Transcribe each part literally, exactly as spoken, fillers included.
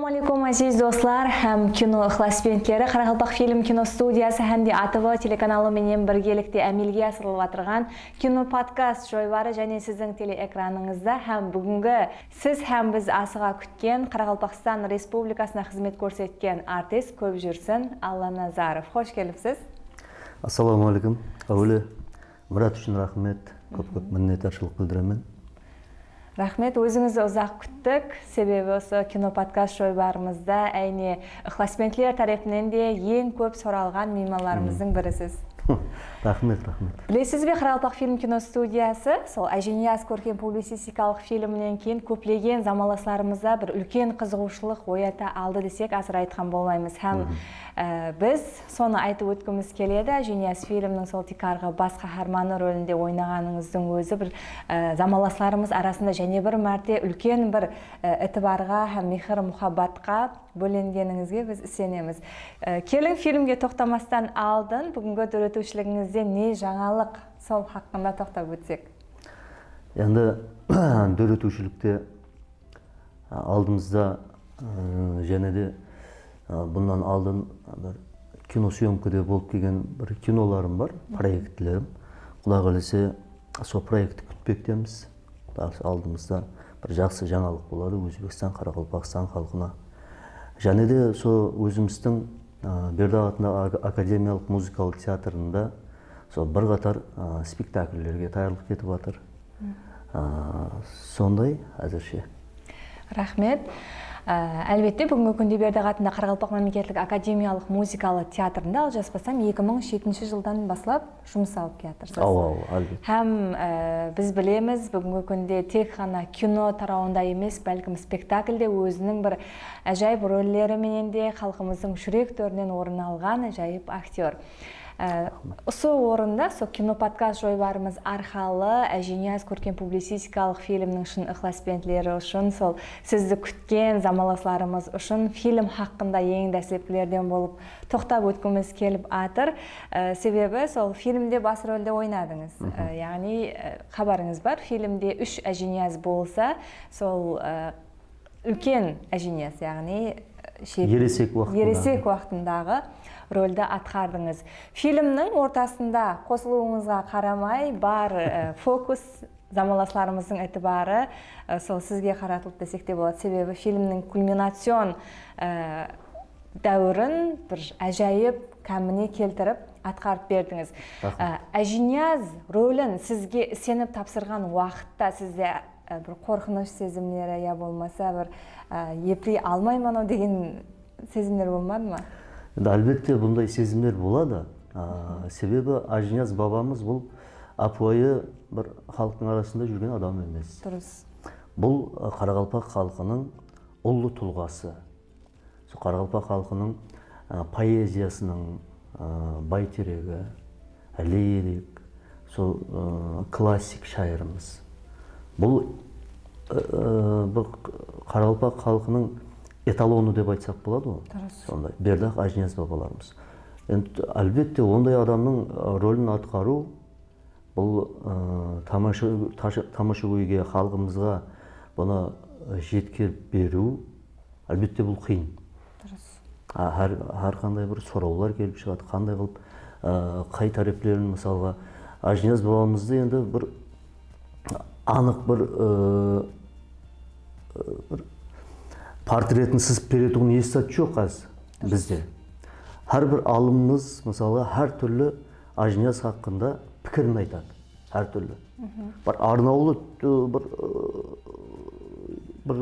Assalamu aleykum, áziz doslar hám kino ıqlasbentleri. Qaraqalpaqfilm kinostudiyası hám de A T V telekanalı menen birgelikte ámelge asırılıp atırǵan kino podkast joybarı jáne siziń teleekranıńızda hám búgingi siz hám biz asıǵa kútken Qaraqalpaqstan Respublikasına xızmet kórsetken artist kóp júrsin Allanazarov. Xosh kelipsiz. Assalamu aleykum. Áwele Murat ushın raxmet, kóp-kóp minnetdarshılıq bildiremen. Raxmet, ózińizdi uzaq kúttik, sebebi usı kino podkast joybarımızda áyne ıqlasbentler tárepinen de eń kóp soralǵan miymanlarımızdıń birisiz. Raxmet, raxmet. Bilesiz be, Qaraqalpaqfilm kinostudiyası sol Ájiniyaz kórkem publicistikalıq filminen keyin kóplegen zamanlaslarımızda bir úlken qızıǵıwshılıq oyata aldı desek, azır aytqan bolmaymız. Hám, e, biz sonı aytıp ótkimiz keledi. Ájiniyaz filmniń sol tiykarǵı bas qaharmanı rolinde oynaǵanıńızdıń ózi bir, e, zamanlaslarımız arasında jáne bir márte úlken bir, e, itibarǵa hám mehir-muhabbatqa bólengenińizge biz isenemiz. E, keliń, filmge toqtamastan aldın búgingi dóretiwshiligińizde ne jańalıq, sol haqqında toqtap ótsek. Endi dóretiwshilikte aldımızda, ı, jáne de, ı, bunnan aldın bir kinosyomkada bolıp kelgen bir kinolarım bar, proektlerim. Quda qálese, sol proektti kútpektemiz. Aldımızda bir jaqsı jańalıq boladı Ózbekstan, Qaraqalpaqstan xalqına. Jáne de sol ózimizdiń, ı, Berdaq atındaǵı ak-, akademiyalıq muzıkalıq teatrında sol bir qatar, ı, spektakllerge tayarlıq etip atır. Aa, sonday házirshe. Raxmet. Á, álbette, búgingi kúnde Berdaq atındaǵı Qaraqalpaq mámleketlik akademiyalıq muzıkalı teatrında, aljaspasam, eki mıń jetinshi jıldan baslap jumıs alıp kiyatırsız. Awa, awa, álbette. Hám, á, biz bilemiz, búgingi kúnde tek ǵana kino tarawında emes, bálkim spektakl de óziniń bir ájayıp rolleri menen de xalqımızdıń júrek tórinen orın alǵan ájayıp aktyor. Á, usı orında, sol kino podkast joybarımız arqalı Ájiniyaz kórkem publicistikalıq filmniń shın ıqlasbentleri ushın, sol sizdi kútken zamanlaslarımız ushın film haqqında eń dáslepkilerden bolıp toqtap ótkimiz kelip atır. Á, sebebi sol filmde bas rolde oynadıńız. Á, yaǵnıy, á, xabarıńız bar, filmde úsh Ájiniyaz bolsa, sol, á, úlken Ájiniyaz, yaǵnıy, e, shet-, eresek waqtındaǵı, eresek waqtındaǵı roldi atqardıńız. Filmniń ortasında qosılıwıńızǵa qaramay, bar, e, fokus zamanlaslarımızdıń itibarı, e, sol sizge qaratılıp desek te boladı. Sebebi filmniń kulminacion, e, dáwirin bir ájayıp kámine keltirip atqarıp berdińiz. Raxmet. E, Ájiniyaz rolin sizge isenip tapsırǵan waqıtta sizde e, bir qorqınısh sezimleri ya bolmasa bir, e, epley almayman-aw degen sezimler bolmadı ma? Endi, álbette, bunday sezimler boladı. A, sebebi Ájiniyaz babamız bul ápiwayı bir xalıqtıń arasında júrgen adam emes. Durıs. Bul, e, qaraqalpaq xalqınıń ullı tulǵası. Sol qaraqalpaq xalqınıń, a, poeziyasınıń, a, bayteregi, lirik, sol, a, klassik shayırımız. Bul, a, a, bir qaraqalpaq xalqınıń etalonı dep aytsaq boladı ǵoy. Durıs. Sonday, Berdaq, Ájiniyaz babalarımız. Endi, álbette, onday adamnıń, a, rolin atqarıw Bul, ı, tamasha-, tasha-, tamashagóyge, xalqımızǵa bunı, ı, jetkerip beriw, álbette, bul qıyın. Durıs. A, hár, hár qanday bir sorawlar kelip shıǵadı, qanday qılıp, ı, qay táreplerin, mısalǵa, Ájiniyaz babamızdı endi bir anıq bir, ı, ı, bir portretin sızıp beretuǵın hesh zat joq házir bizde. Hár bir alımımız, mısalǵa, hár túrli Ájiniyaz haqqında pikirin aytadı. Hár túrli. Bir arnawlı, ı, bir, ı, bir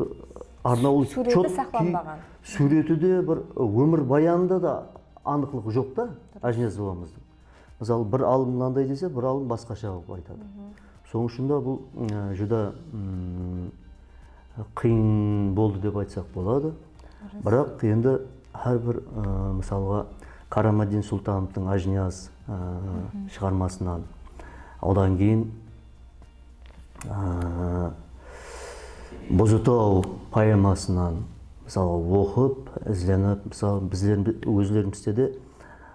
arnawlı Súwreti chot saqlanbaǵan. Súwreti de bir, ı, ómirbayanında da anıqlıq joq ta, Ájiniyaz babamızdıń. Mısalı, bir alım mınanday dese, bir alım basqasha qılıp aytadı. Sonıń ushın da bul, ı, júdá, ım, qıyın boldı dep aytsaq boladı. Durıs. Biraq endi hár bir, ı, mısalǵa, Karamadin Sultanovtıń Ájiniyaz, ı, shıǵarmasınan, odan keyin, ı, Buzıtaw poemasınan, mısalǵa, oqıp, izlenip, mısalı, bizler, ózlerimizde de,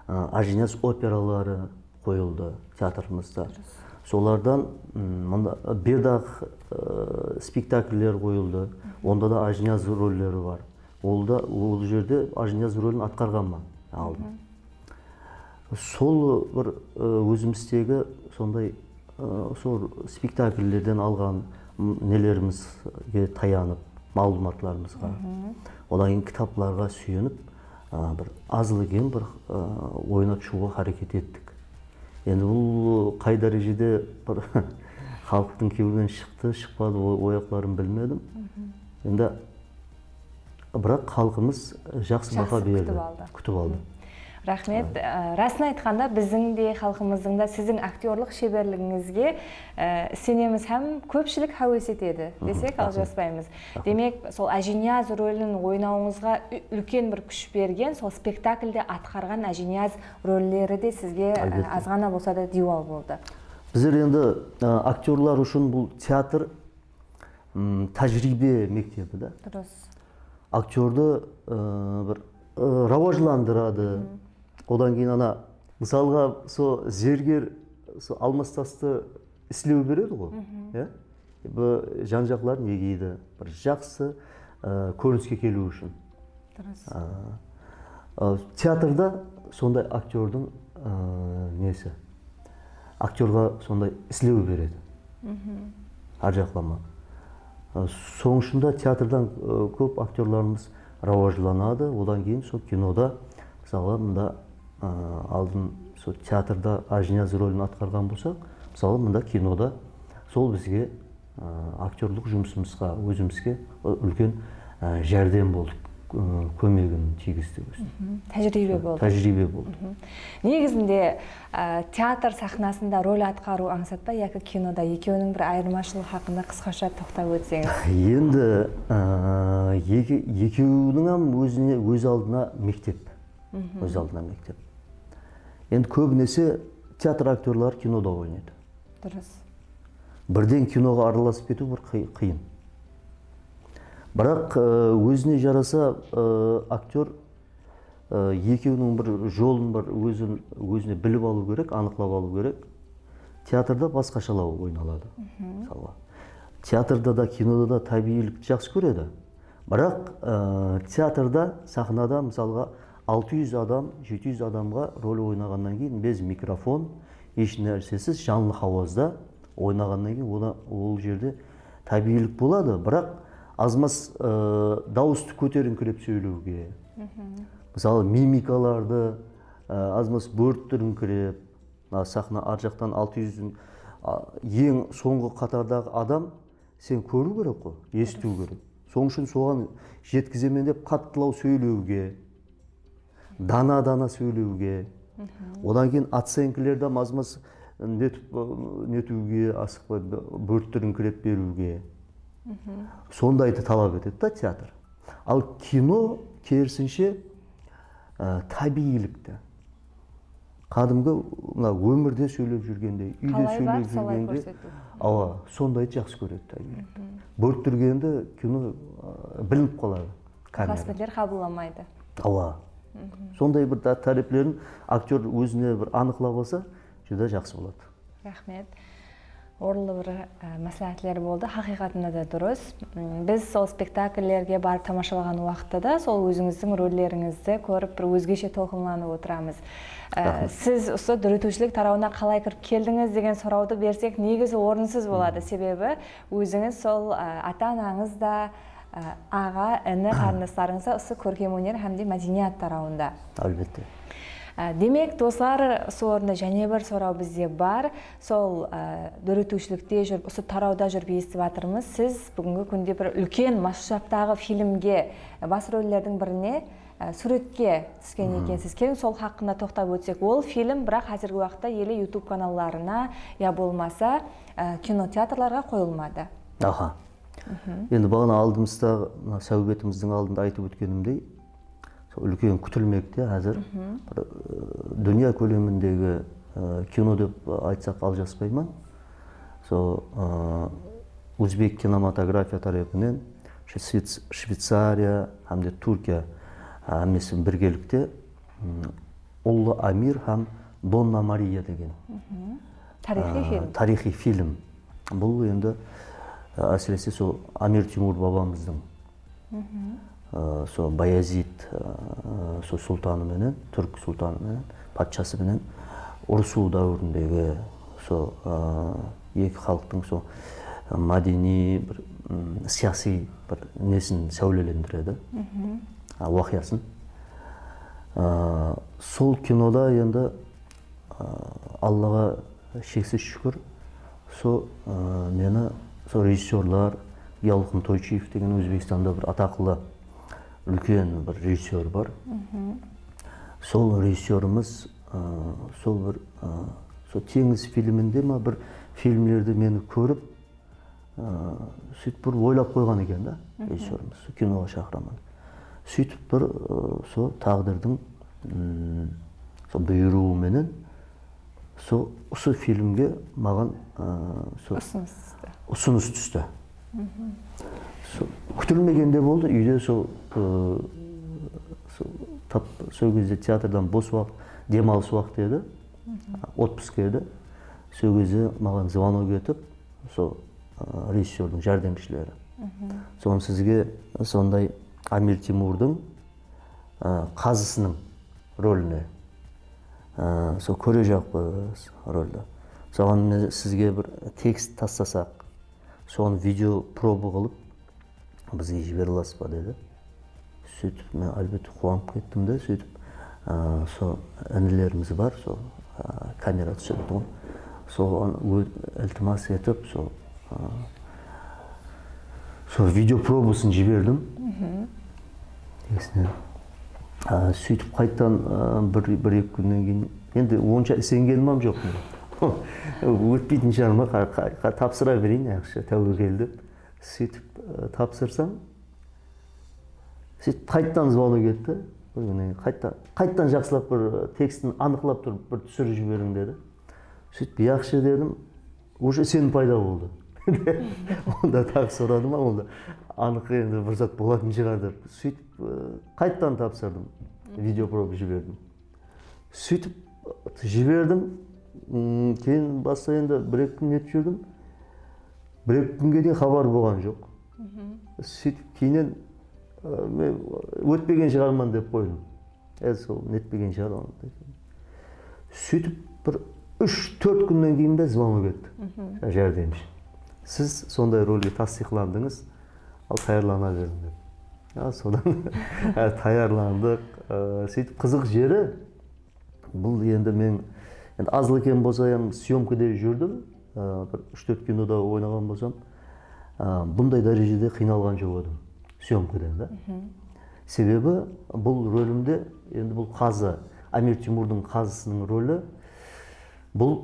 ı, Ájiniyaz operaları, qoyıldı teatrımızda. Durıs. Solardan, ım, mında Berdaq, ı, spektakller qoyıldı. Onda da Ájiniyaz rolleri bar. Ol da, ol jerde Ájiniyaz rolin atqarǵanman aldın. Sol bir, e, ózimizdegi sonday, e, sol spektakllerden alǵan, m, nelerimizge tayanıp, maǵlıwmatlarımızǵa, odan keyin kitaplarǵa súyenip, e, bir azlı-kem bir, e, oynap shıǵıwǵa háreket ettik. Endi bul qay dárejede bir xalıqtıń kewlinen shıqtı, shıqpadı, o, o jaqların bilmedim. Endi biraq xalqımız jaqsı baha berdi. Kútip aldı. Kútip aldı. Raxmet. Á, rasın aytqanda, biziń de, xalqımızdıń da siziń aktyorlıq sheberligińizge, á, isenemiz hám kópshilik háwes etedi desek, aljaspaymız. Demek, sol Ájiniyaz rolin oynawıńızǵa ú-, úlken bir kúsh bergen, sol spektaklde atqarǵan Ájiniyaz rolleri de sizge, á, azǵana bolsa da diywal boldı. Bizler endi, á, aktyorlar ushın bul teatr, m, tájiriybe mektebi da. Durıs. Aktyordı, ı, bir, ı, rawajlandıradı. Odan keyin ana, mısalǵa, so zerger, so almastastı islew beredi ǵo, ya? Bu jan-jaqların egeydi. Bir jaqsı, ı, kóriniske keliw ushın. Durıs. A, a, teatrda sonday aktyordıń, a, nesi, aktyorǵa sonday islew beredi. Hár jaqlama. A, sonıń ushın da teatrdan, a, kóp aktyorlarımız rawajlanadı. Odan keyin sol kinoda, mısalı, mında, a, aldın sol teatrda Ájiniyaz rolin atqarǵan bolsaq, mısalı, mında kinoda sol bizge, a, aktyorlıq jumısımızǵa, ózimizge, a, úlken, a, járdem boldı, a, kómegin tiygizdi ózi. Tájiriybe boldı. Tájiriybe boldı. Negizinde, a, teatr saxnasında rol atqarıw ańsat pa yaki kinoda? Ekewiniń bir ayırmashılıǵı haqqında qısqasha toqtap ótseńiz. Endi, a, eki, ekewiniń hám ózine, óz aldına mektep. Óz aldına mektep. Endi kóbinese teatr aktyorları kinoda oynaydı. Durıs. Birden kinoǵa aralasıp ketiw bir qıy-, qıyın. Biraq, e, ózine jarasa, e, aktyor, e, ekewiniń bir jolın bir ózin, ózine bilip alıw kerek, anıqlap alıw kerek. Teatrda basqashalaw oynaladı, mısalǵa. Teatrda da, kinoda da tábiyiylikti jaqsı kóredi. Biraq, e, teatrda, saxnada, mısalǵa, altı júz adam, jeti júz adamǵa rol oynaǵannan keyin bez mikrofon, hesh nársesiz, janlı hawazda oynaǵannan keyin oda-, ol jerde tábiyiylik boladı. Biraq azmaz, e, dawıstı kóterińkirep sóylewge, mısalı, mimikalardı, e, azmaz bórttirińkirep, mına saxna ar jaqtan altı júz, a, eń sońǵı qatardaǵı adam sen kóriw kerek ǵo, esitiw kerek. Sonıń ushın soǵan jetkizemen dep qattılaw sóylewge, dana-dana sóylewge, odan keyin otsenkalerdi mazmaz netip, netiwge asıqpay, bórttirińkirep beriwge. Sondaydı talap etedi da teatr. Al kino, kerisinshe, e, tábiyiylikti. Qádimgi mına ómirde sóylep júrgendey, úyde sóylep júrgendey. Awa, sondaydı jaqsı kóredi tábiyiylikti. Bórttirgendi kino, a, bilinip qaladı kamerada. Xasmetler qabıllamaydı. Awa. Sonday bir ta-, táreplerin aktyor ózine bir anıqlap alsa, júdá jaqsı boladı. Raxmet. Orınlı bir, e, másláhátler boldı. Haqıyqatında da durıs. M, biz sol spektakllerge barıp tamashalaǵan waqıtta da sol ózińizdiń rollerińizdi kórip bir ózgeshe tolqınlanıp otıramız. E, siz usı dóretiwshilik tarawına qalay kirip keldińiz degen sorawdı bersek, negizi orınsız boladı. Sebebi ózińiz sol, e, ata-anańız da, e, aǵa, ini, qarındaslarıńız da usı kórkem óner hám de mádeniyat tarawında. Álbette. Á, demek, doslar, usı orında jáne bir soraw bizde bar. Sol, á, dóretiwshilikte júrip, usı tarawda júrip esitip atırmız. Siz búgingi kúnde bir úlken masshtabtaǵı filmge, á, bas rollerdiń birine, á, súwretke túsken ekensiz. Keliń, sol haqqında toqtap ótsek. Ol film, biraq, házirgi waqıtta ele YouTube kanallarına ya bolmasa, á, kinoteatrlarǵa qoyılmadı. Aha. Endi baǵana aldımızda, mına, sáwbetimizdiń aldında aytıp ótkenimdey, sol úlken kútilmekte házir. Bir, ı, dúnya kólemindegi, ı, kino dep aytsaq aljaspayman. Sol, ı, ózbek kinematografiya tárepinen Shvets-, Shvetsariya hám de Túrkiya, ı, hámmesi birgelikte, ım, Ullı Amir hám Donna Mariya degen, tariyxıy, a, film. Tariyxıy film. Bul endi, a, ásirese, sol Amir Temur babamızdıń, Aa, so Bayazid, aa, so sultanı menen, túrk sultanı menen, patshası menen urısıw dáwirindegi so, aa, eki xalıqtıń so mádeniy, bir, ım, siyasiy bir nesin sáwlelendiredi. Aa, waqıyasın. Aa, sol kinoda endi, aa, Allaǵa sheksiz shúkir, so, aa, meni so rejissyorlar, Yalqın Toychiyev degen Ózbekstanda bir ataqlı úlken bir rejissyor bar. Sol rejissyorımız, aa, sol bir, aa, sol Teńiz filminde ma, bir filmlerde meni kórip, aa, sóytip bir oylap qoyǵan eken da, rejissyorımız, kinoǵa shaqıraman. Sóytip bir, aa, so táǵdirdiń, mm, so buyırıwı menen so usı filmge maǵan, aa, so usınıs tústi. Usınıs tústi. So, kútilmegende boldı, úyde so, aa, so, tap, sol gezde teatrdan bos waqıt, dem alıs waqtı edi. Otpusk edi. Sol gezde maǵan zvonok etip, so, aa, rejissyordıń járdemshileri. Sonı sizge sonday Amir Temurdıń, aa, qazısınıń roline, aa, so kórejaqpız roldi. Soǵan men sizge bir tekst taslasaq, sonı video proba qılıp, bizge jibere alasız ba dedi. Sóytip, men, álbette, quwanıp kettim de, sóytip, aa, so inilerimiz bar, so, aa, kamera túsetuǵın. Soǵan ó-, iltimas etip, so, aa, so video probasın jiberdim. Esine. Aa, sóytip qayttan, aa, bir, bir-eki kúnnen keyin, endi onsha isengenim hám joq. Ótpeytin shıǵar ma, qa-, qa-, qa-, tapsıra bereyin, yaqshı, táwekel dep. Sóytip, aa, tapsırsam, sóytip qayttan zvonok etti. Bir kúnnen keyin qayttan, qayttan jaqsılap bir, aa, tekstin anıqlap turıp bir túsirip jiberiń dedi. Sóytip, yaqshı dedim. Уже isenim payda boldı. Onda taǵı soradım, a, onda anıq endi bir zat bolatın shıǵar dep. Sóytip, e, qayttan tapsırdım. Video proba jiberdim. Sóytip jiberdim. Mm, keyin basta endi bir-eki kún netip júrdim. Bir-eki kúnge deyin xabar bolǵan joq. Sóytip keyninen, e, men ótpegen shıǵarman dep qoydım. E, sol netpegen shıǵar onı. Sóytip bir úsh-tórt kúnnen keyin be zvonok etti. Járdemshi. Siz sonday rolge tastıyıqlandıńız, al tayarlana beriń dep. Ya, sodan tayarlandıq. E, sóytip qızıq jeri, bul endi men, endi azlı-kem bolsa hám syomkada júrdim. Á, bir úsh-tórt kinoda oynaǵan bolsam, á, bunday dárejede qıynalǵan joq edim syomkadan da. Sebebi bul rolimde endi bul qazı, Amir Temurdıń qazısınıń roli, bul,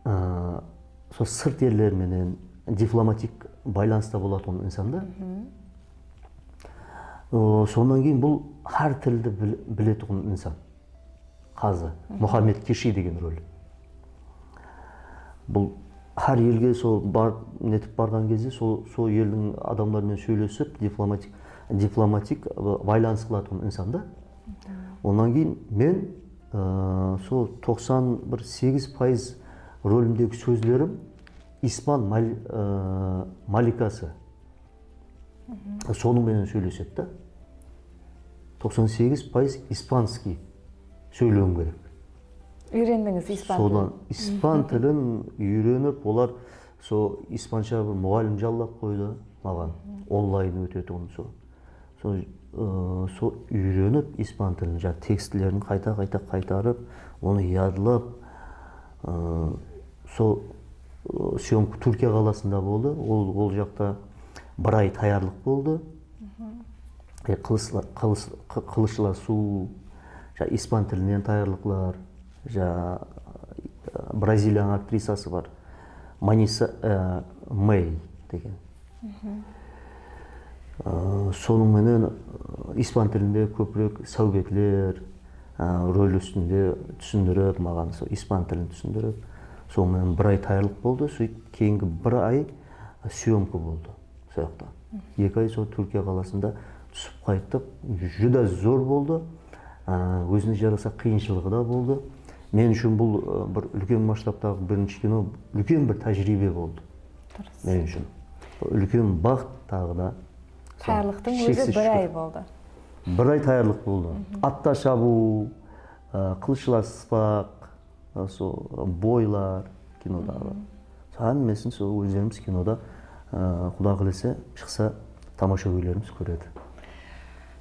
á, sol sırt eller menen diplomatik baylanısta bolatuǵın insan da. O, sonnan keyin bul hár tildi bil-, biletuǵın insan. Qazı, Muhammed Keshi degen rol. Bul hár elge sol bar-, netip barǵan gezde sol, sol eldiń adamları menen sóylesip, diplomatik, diplomatik, ı, baylanıs qılatuǵın insan da. Onnan keyin men, ı, sol toqsan bir segiz payız rolimdegi sózlerim ispan mal-, ı, malikası. Sonıń menen sóylesedi da. Toqsan segiz payız ispanskiy sóylewim kerek. Úyrendińiz ispan tilin? Sodan ispan tilin úyrenip, olar so ispansha bir muǵallim jallap qoydı maǵan. Onlayn ótetuǵın so. So, ı, so úyrenip ispan tilin, jańa tekstlerin qayta-qayta qaytarıp, onı yadlap, ı, so, ı, syomka Túrkiya qalasında boldı. Ol, ol jaqta bir ay tayarlıq boldı. E, qılıshla-, qılısh-, qı-, qılıshlasıw, ja, ispan tilinen tayarlıqlar, ja, Braziliyanıń aktrisası bar. Manisa, e, May degen. E, sonıń menen, e, ispan tilinde kóbirek sáwbetler, e, rol ústinde túsindirip, maǵan sol ispan tilin túsindirip, sonıń menen bir ay tayarlıq boldı. Sóytip, keyingi bir ay syomka boldı. Soyaqta. Eki ay sol Túrkiya qalasında túsip qayttıq. Júdá zor boldı. Á, ózine jarasa qıyınshılıǵı da boldı. Men ushın bul, ı, bir úlken masshtabtaǵı birinshi kino, úlken bir tájiriybe boldı. Men ushın. Úlken baxıt taǵı da. Tayarlıqtıń ózi bir ay boldı. Bir ay tayarlıq boldı. Atta shabıw, ı, qılıshlasıspaq, ı, sol boylar kinodaǵı. Sol hámmesin sol ózlerimiz kinoda, ı, Quda qálese shıqsa tamashagóylerimiz kóredi.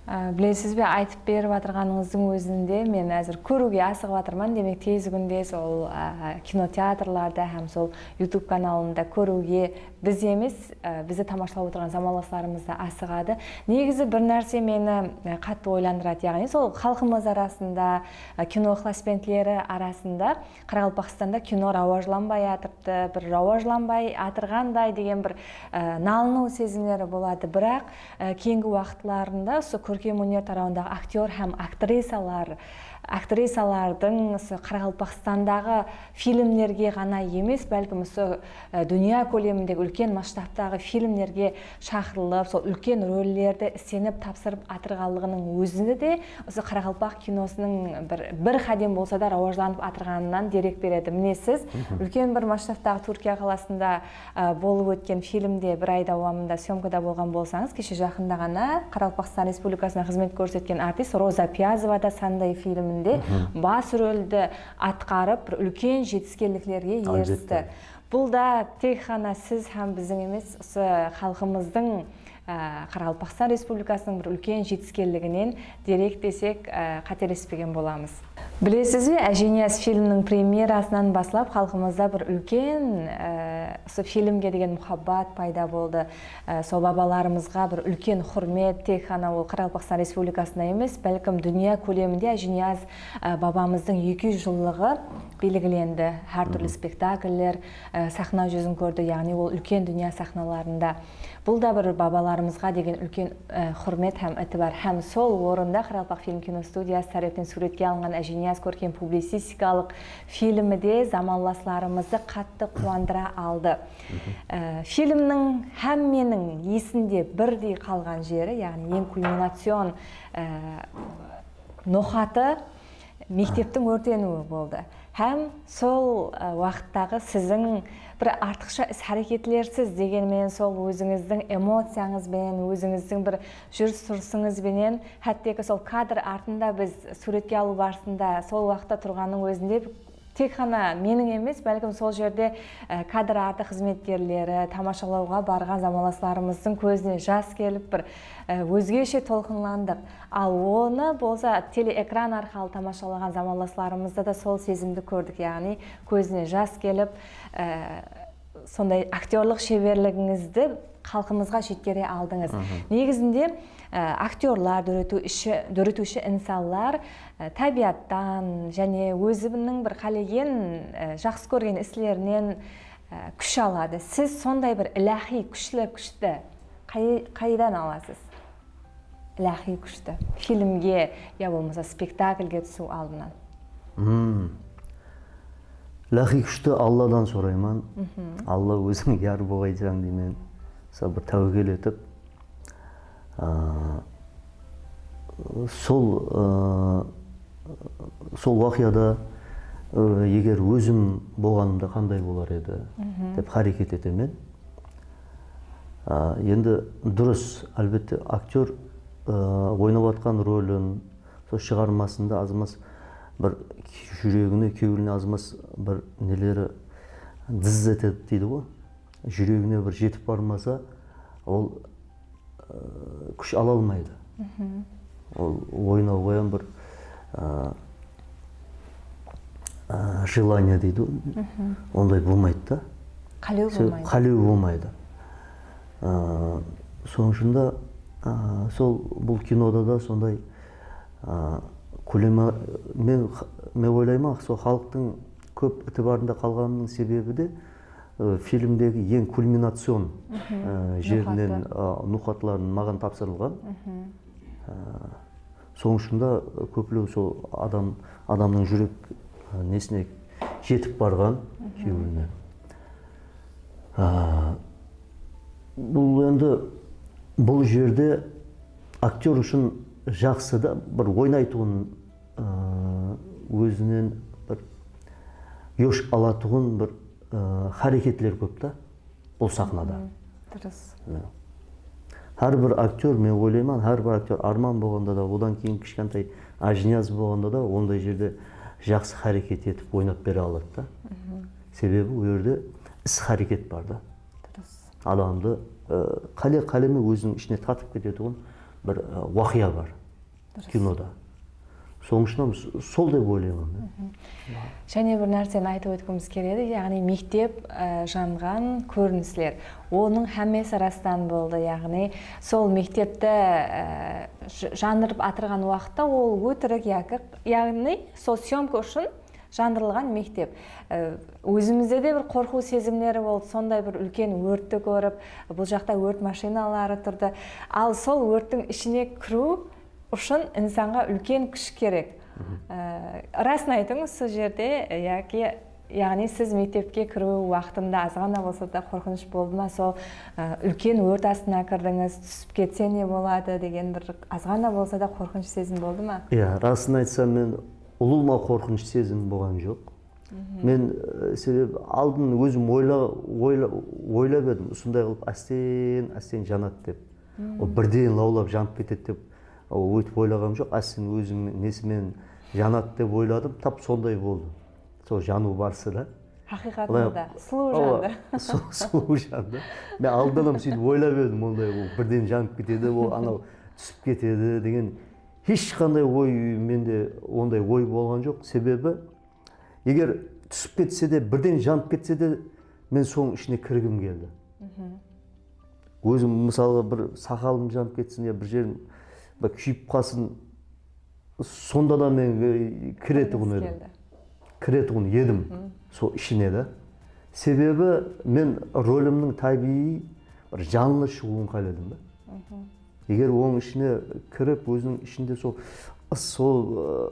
Á, bilesiz be, aytıp berip atırǵanıńızdıń ózinde men házir kóriwge asıǵıp atırman. Demek, tez kúnde sol, á, kinoteatrlarda hám sol YouTube kanalında kóriwge biz emes, á, bizdi tamashalap otırǵan zamanlaslarımız da asıǵadı. Negizi bir nárse meni, á, qattı oylandıradı. Yaǵnıy sol xalqımız arasında, á, kino ıqlasbentleri arasında Qaraqalpaqstanda kino rawajlanbay atırıptı, bir rawajlanbay atırǵanday degen bir, e, nalınıw sezimleri boladı. Biraq, e, keyingi waqıtlarında usı kórkem óner tarawındaǵı aktyor hám aktrisalar, aktrisalardıń usı Qaraqalpaqstandaǵı filmlerge ǵana emes, bálkim usı, e, dúnya kólemindegi úlken masshtabtaǵı filmlerge shaqırılıp, sol úlken rollerdi isenip tapsırıp atırǵanlıǵınıń ózi de usı qaraqalpaq kinosınıń bir, bir qádem bolsa da rawajlanıp atırǵanınan derek beredi. Mine, siz úlken bir masshtabtaǵı Túrkiya qalasında, a, bolıp ótken filmde bir ay dawamında syomkada bolǵan bolsańız, keshe jaqında ǵana Qaraqalpaqstan Respublikasına xızmet kórsetken artist Roza Piyazova da Sanday filminde bas roldi atqarıp, bir úlken jetiskenliklerge eristi. Bul da tek ǵana siz hám biziń emes, usı xalqımızdıń, á, Qaraqalpaqstan Respublikasınıń bir úlken jetiskenliginen derek desek, á, qátelespegen bolamız. Bilesiz be, Ájiniyaz filmniń premyerasınan baslap xalqımızda bir úlken, á, usı filmge degen muhabbat payda boldı. Á, sol babalarımızǵa bir úlken húrmet, tek ǵana ol Qaraqalpaqstan Respublikasında emes, bálkim dúnya kóleminde Ájiniyaz, á, babamızdıń eki júz jıllıǵı belgilendi. Hár túrli spektakller, e, saxna júzin kórdi, yaǵnıy ol úlken dúnya saxnalarında. Bul da bir babalarımızǵa degen úlken, e, húrmet hám itibar. Hám sol orında Qaraqalpaqfilm kinostudiyası tárepinen súwretke alınǵan Ájiniyaz kórkem publicistikalıq filmi de zamanlaslarımızdı qattı quwandıra aldı. E, filmniń hámmeniń esinde birdey qalǵan jeri, yaǵnıy eń kulminacion, e, noqatı mekteptiń órteniwi boldı. Hám sol, ı, waqıttaǵı siziń bir artıqsha is-háreketlersiz, degeni menen sol ózińizdiń emociyańız benen, ózińizdiń bir júris-turısıńız benen, hátteki sol kadr artında biz súwretke alıw barısında sol waqıtta turǵannıń ózinde tek ǵana meniń emes, bálkim sol jerde, e, kadr artı xızmetkerleri, tamashalawǵa barǵan zamanlaslarımızdıń kózine jas kelip, bir, e, ózgeshe tolqınlandıq. Al, onı bolsa teleekran arqalı tamashalaǵan zamanlaslarımızda da sol sezimdi kórdik, yaǵnıy kózine jas kelip, e, sonday aktyorlıq sheberligińizdi xalqımızǵa jetkere aldıńız. Negizinde, e, aktyorlar, dóretiw ishi, dóretiwshi insanlar, e, tábiyattan jáne óziniń bir qálegen, e, jaqsı kórgen islerinen, e, kúsh aladı. Siz sonday bir iláhiy kúshli kúshti qay-, qaydan alasız? Iláhiy kúshti. Filmge ya bolmasa spektaklge túsiw aldınan. Hmm. Iláhiy kúshti Alladan sorayman. Alla óziń yar bolǵaysań deymen. Sol bir táwekel etip, a, sol, a, sol waqıyada, a, eger ózim bolǵanımda qanday bolar edi dep háreket etemen. A, endi durıs, álbette, aktyor, a, oynap atqan rolin, sol shıǵarmasında az-maz bir júregine, kewline az-maz bir neleri dız etedi deydi ǵoy. Júregine bir jetip barmasa, ol, a, kúsh ala almaydı. Ol oynawǵa hám bir, a, a, желание deydi ǵoy. Onday bolmaydı da. Qálew bolmaydı. Qálew bolmaydı. A, sonıń ushın da, a, sol, bul kinoda da sonday, a, kúlema, men, men oylayman, sol xalıqtıń kóp itibarında qalǵanınıń sebebi de, e, filmdegi eń kulminacion, e, jerinen, a, noqatların maǵan tapsırılǵan. A, sonıń ushın da kóplew sol adam, adamnıń júrek, a, nesine jetip barǵan kewline. A, bul endi, bul jerde aktyor ushın jaqsı da, bir oynaytuǵın, a, ózinen bir yosh alatuǵın bir, a, háreketler kóp ta. Bul saxnada. Durıs. Ya. Hár bir aktyor, men oylayman, hár bir aktyor Arman bolǵanda da, odan keyin kishkentay Ájiniyaz bolǵanda da onday jerde jaqsı háreket etip oynap bere aladı da. Sebebi o jerde is-háreket bar da. Durıs. Adamdı, e, qále-qáleme óziniń ishine tartıp ketetuǵın bir, e, waqıya bar. Durıs. Kinoda. Sonıń ushın s-, sol dep oylayman men. Jáne bir nárseni aytıp ótkimiz keledi, yaǵnıy mektep, e, janǵan kórinisler. Onıń hámmesi rastan boldı, yaǵnıy sol mektepti, e, j-, jandırıp atırǵan waqıtta ol ótirik yaki, yaǵnıy sol syomka ushın jandırılǵan mektep. E, ózimizde de bir qorqıw sezimleri boldı, sonday bir úlken órtti kórip, bul jaqta órt mashinaları turdı. Al sol órttiń ishine kiriw ushın insanǵa úlken kúsh kerek. E, rasın aytıń, usı jerde, e, yaki, yaǵnıy siz mektepke kiriw waqtında azǵana bolsa da qorqınısh boldı ma? Sol, e, úlken órt astına kirdińiz, túsip ketse ne boladı degen bir azǵana bolsa da qorqınısh sezim boldı ma? Iya, rasın aytsam, men ulıwma qorqınısh sezim bolǵan joq. Men, e, sebebi aldın ózim oyla-, oyla-, oylap edim, usınday qılıp ásten, ásten janadı dep. Ol birden lawlap janıp ketedi dep, o, óytip oylaǵanım joq. Ásten ózim nesi menen janadı dep oyladım, tap sonday boldı. Sol janıw barısı da. Haqıyqatında da, sulıw jandı. Sulıw jandı. Men aldınnan sóytip oylap edim, onday ol birden janıp ketedi, ol anaw túsip ketedi degen hesh qanday oy mende, onday oy bolǵan joq. Sebebi eger túsip ketse de, birden janıp ketse de, men sonıń ishine kirgim keldi. Ózim, mısalǵa, bir saqalım janıp ketsin ya bir jerim bir kúyip qalsın, sonda da men, e, kiretuǵın edim. Kiretuǵın edim sol ishine de. Sebebi men rolimniń tábiyiy bir janlı shıǵıwın qáledim da. Eger onıń ishine kirip, óziniń ishinde sol ıs-, sol, ı,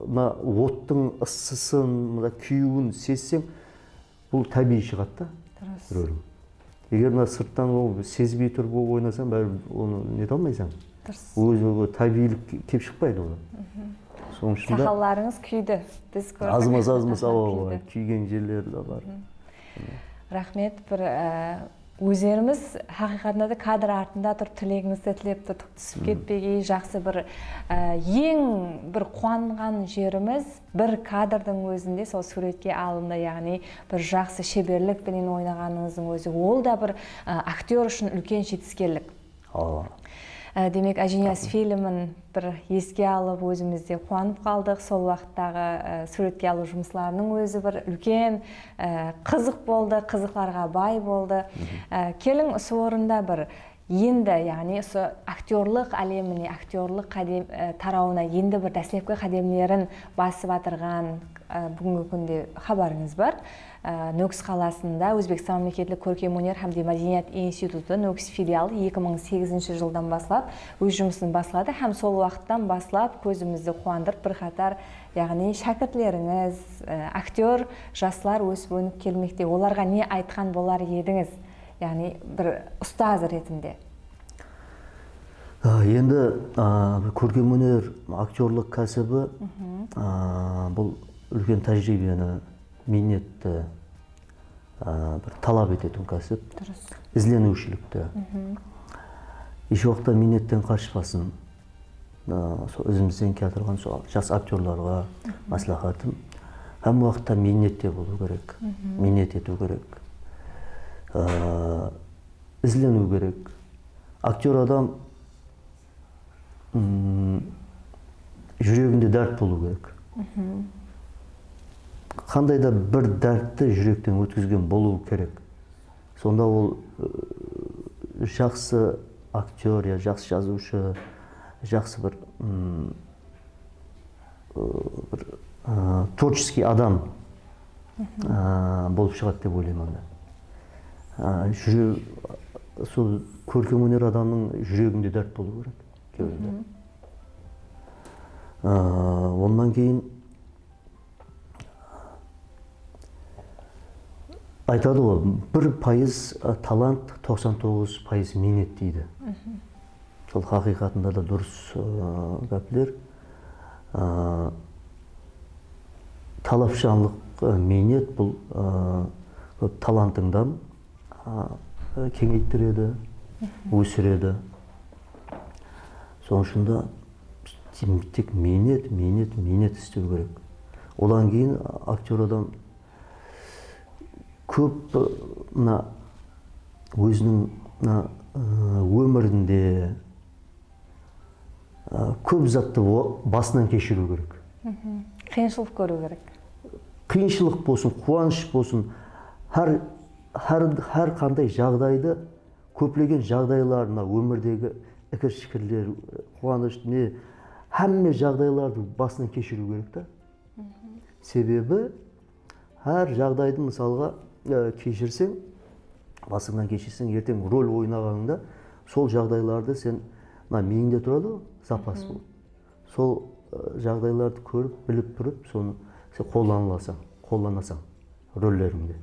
mına ottıń ıssısın, mına kúyiwin sezseń, bul tábiyiy shıǵadı da, rolim. Eger mına sırttan onı sezbey turıp o-, oynasań, báribir onı nete almaysań. Durıs. Ózi, o tábiyiylik ke-, kelip shıqpaydı onı. Sonıń ushın da saqallarıńız kúydi. Biz kórdik. Azmasa, azmasa, awa, kúydi. Kúygen jerleri de bar. Raxmet, bir, e, ózlerimiz haqıyqatında da kadr artında turıp tilegińizdi tilep turdıq, túsip ketpegey, jaqsı bir, e, eń bir quwanǵan jerimiz, bir kadrdıń ózinde sol súwretke alındı, yaǵnıy bir jaqsı sheberlik penen oynaǵanıńızdıń ózi, ol da bir, e, aktyor ushın úlken jetiskenlik. Awa. Á, demek, Ájiniyaz filmin bir eske alıp, ózimiz de quwanıp qaldıq. Sol waqıttaǵı, á, súwretke alıw jumıslarınıń ózi bir úlken, á, qızıq boldı, qızıqlarǵa bay boldı. Á, keliń, usı orında bir endi, yaǵnıy usı aktyorlıq álemine, aktyorlıq qádem-, á, tarawına endi bir dáslepki qádemlerin basıp atırǵan, á, búgingi kúnde xabarıńız bar. Á, Nókis qalasında Ózbekstan mámleketlik kórkem óner hám de mádeniyat institutı Nókis filialı eki mıń segizinshi jıldan baslap óz jumısın basladı hám sol waqıttan baslap kózimizdi quwandırıp bir qatar, yaǵnıy shákirtlerińiz, á, aktyor jaslar ósip ónip kelmekte. Olarǵa ne aytqan bolar edińiz? Yaǵnıy bir ustaz retinde. Á, endi, á, kórkem óner, aktyorlıq kásibi, á, bul úlken tájiriybeni, miynetti, á, bir talap etetuǵın kásip. Durıs. Izleniwshilikti. Hesh waqıtta miynetten qashpasın. Á, sol izimizden kiyatırǵan sol jas aktyorlarǵa másláhátim. Hámme waqıtta miynette bolıw kerek. Miynet etiw kerek. Á, izleniw kerek. Aktyor adam, mm, júreginde dárt bolıw kerek. Qanday da bir dártti júrekten ótkizgen bolıw kerek. Sonda ol, ı, jaqsı aktyor ya jaqsı jazıwshı, jaqsı bir, mm, ı, bir, ı, творческий adam, ı, bolıp shıǵadı dep oylayman men. I, júre-, sol kórkem óner adamnıń júreginde dárt bolıw kerek, kewlinde. I, onnan keyin aytadı ǵoy, bir payız, ı, talant, toqsan toǵız payız miynet deydi. Sol haqıyqatında da durıs, ı, gápler. I, talapshanlıq, ı, miynet bul, ı, talantıńdan, ı, keńeyttiredi, ósiredi. Sonıń ushın da tek miynet, miynet, miynet islew kerek. Odan keyin aktyor adam kóp, mına, óziniń, mına, ıı, ómirinde, ıı, kóp zattı o-, basınan keshiriw kerek. Qıyınshılıq kóriw kerek. Qıyınshılıq bolsın, quwanısh bolsın, hár, hár, hár qanday jaǵdaydı, kóplegen jaǵdaylar, mına, ómirdegi ikir-shikirler, quwanısh, ne, hámme jaǵdaylardı basınan keshiriw kerek ta. Sebebi hár jaǵdaydı, mısalǵa, e, keshirseń, basıńnan keshirseń, erteń rol oynaǵanıńda sol jaǵdaylardı sen, mına, miyińde turadı ǵoy, zapas bolıp. Sol, e, jaǵdaylardı kórip, bilip turıp, sonı sen qollanılasań, qollanasań rollerińde.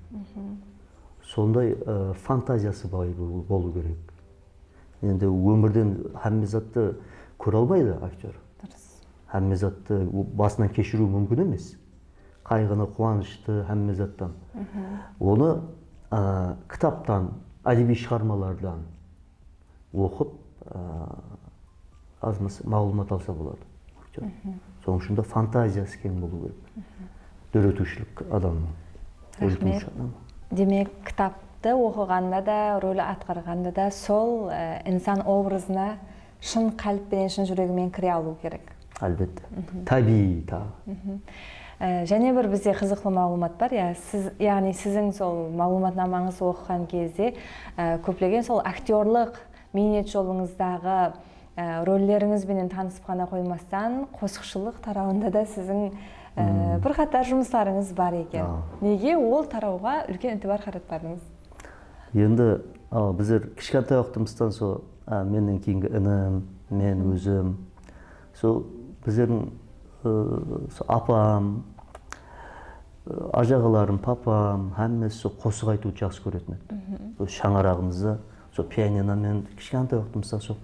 Sonday, e, fantaziyası bay bol-, bolıw kerek. Endi ómirden hámme zattı kóre almaydı aktyor. Durıs. Hámme zattı o-, basınan keshiriw múmkin emes. Qayǵını, quwanıshtı, hámme zattan. Onı, a, kitaptan, ádebiy shıǵarmalardan oqıp, a, az-maz maǵlıwmat alsa boladı aktyor. Sonıń ushın da fantaziyası keń bolıw kerek. Dóretiwshilik adamnıń. Raxmet. Dóretiwshi adam. Demek, kitaptı oqıǵanda da, rol atqarǵanda da sol, e, insan obrazına shın qálb penen, shın júregi menen kire alıw kerek. Álbette. Tábiyiy taǵı. E, jáne bir bizde qızıqlı maǵlıwmat bar, ya, siz, yaǵnıy siziń sol maǵlıwmatnamańızdı oqıǵan gezde, e, kóplegen sol aktyorlıq miynet jolıńızdaǵı, e, rollerińiz benen tanısıp ǵana qoymastan, qosıqshılıq tarawında da siziń, e, bir qatar jumıslarıńız bar eken. Nege ol tarawǵa úlken itibar qaratpadıńız? Endi, a, bizler kishkentay waqtımızdan so, a, mennen keyingi inim, men ózim, so bizlerdiń, ı, so apam, ı, ájaǵalarım, papam, hámmesi so qosıq aytıwdı jaqsı kóretin edi. So shańaraǵımızda so pianino menen kishkentay waqtımızdan so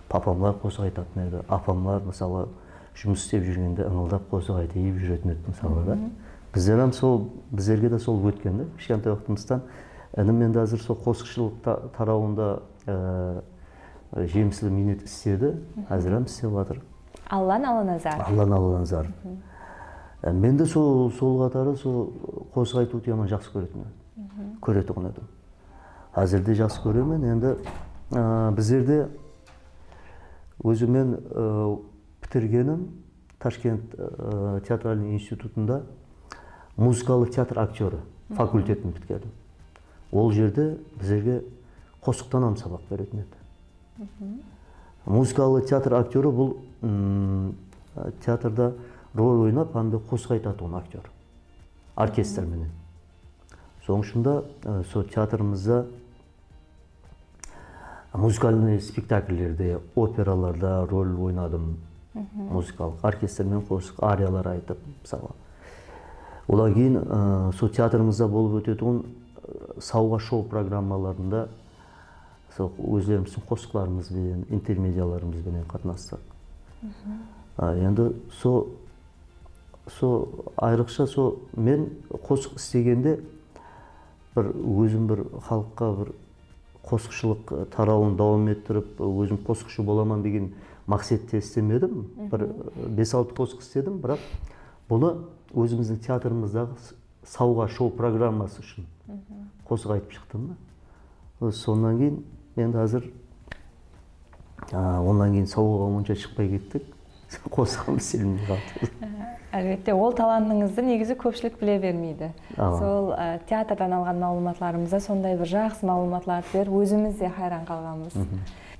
papamlar qosıq aytatın edi. Apamlar, mısalı, jumıs islep júrgende ıńıldap qosıq aytıp júretin edi, mısalı da. Bizler hám sol, bizlerge de sol ótken de, kishkentay waqtımızdan. Inim endi házir sol qosıqshılıq ta-, tarawında, e, jemisli miynet isledi, házir hám islep atır. Allan Allanazarov. Allan Allanazarov. E, men de sol, sol qatarı sol qosıq aytıwdı yaman jaqsı kóretin, kóretuǵın edim. Házir de jaqsı kóremen. Endi, e, bizlerde ózi men, e, pitirgenim Tashkent, e, teatralnıy institutında muzıkalı teatr aktyorı fakultetin pitkerdim. Ol jerde bizlerge qosıqtan hám sabaq beretin edi. Muzıkalı teatr aktyorı bul, mm, teatrda rol oynap, hám de qosıq aytatuǵın aktyor. Orkestr menen. Sonıń ushın da, e, sol teatrımızda muzıkalnıy spektakllerde, operalarda rol oynadım. Muzıkalıq orkestr menen qosıq, ariyalar aytıp, mısalı. Odan keyin, ı, sol teatrımızda bolıp ótetuǵın, ı, sawǵa shou programmalarında sol ózlerimizdiń qosıqlarımız benen, intermediyalarımız benen qatnastıq. A, endi so, so ayrıqsha so men qosıq islegende bir ózim bir xalıqqa bir qosıqshılıq, e, tarawın dawam ettirip, ózim qosıqshı bolaman degen maqsette islemedim. Bir, e, bes-altı qosıq isledim, biraq bunı ózimizdiń teatrımızdaǵı s-, sawǵa shou programması ushın qosıq aytıp shıqtım da. Sonnan keyin endi házir A, onnan keyin sawǵa onsha shıqpay kettik. Qosıǵımız iselmey qaldı. Álbette, ol talantıńızdı negizi kópshilik bile bermeydi. Awa. Sol, a, teatrdan alǵan maǵlıwmatlarımızda sonday bir jaqsı maǵlıwmatlardı berip, ózimiz de hayran qalǵanbız.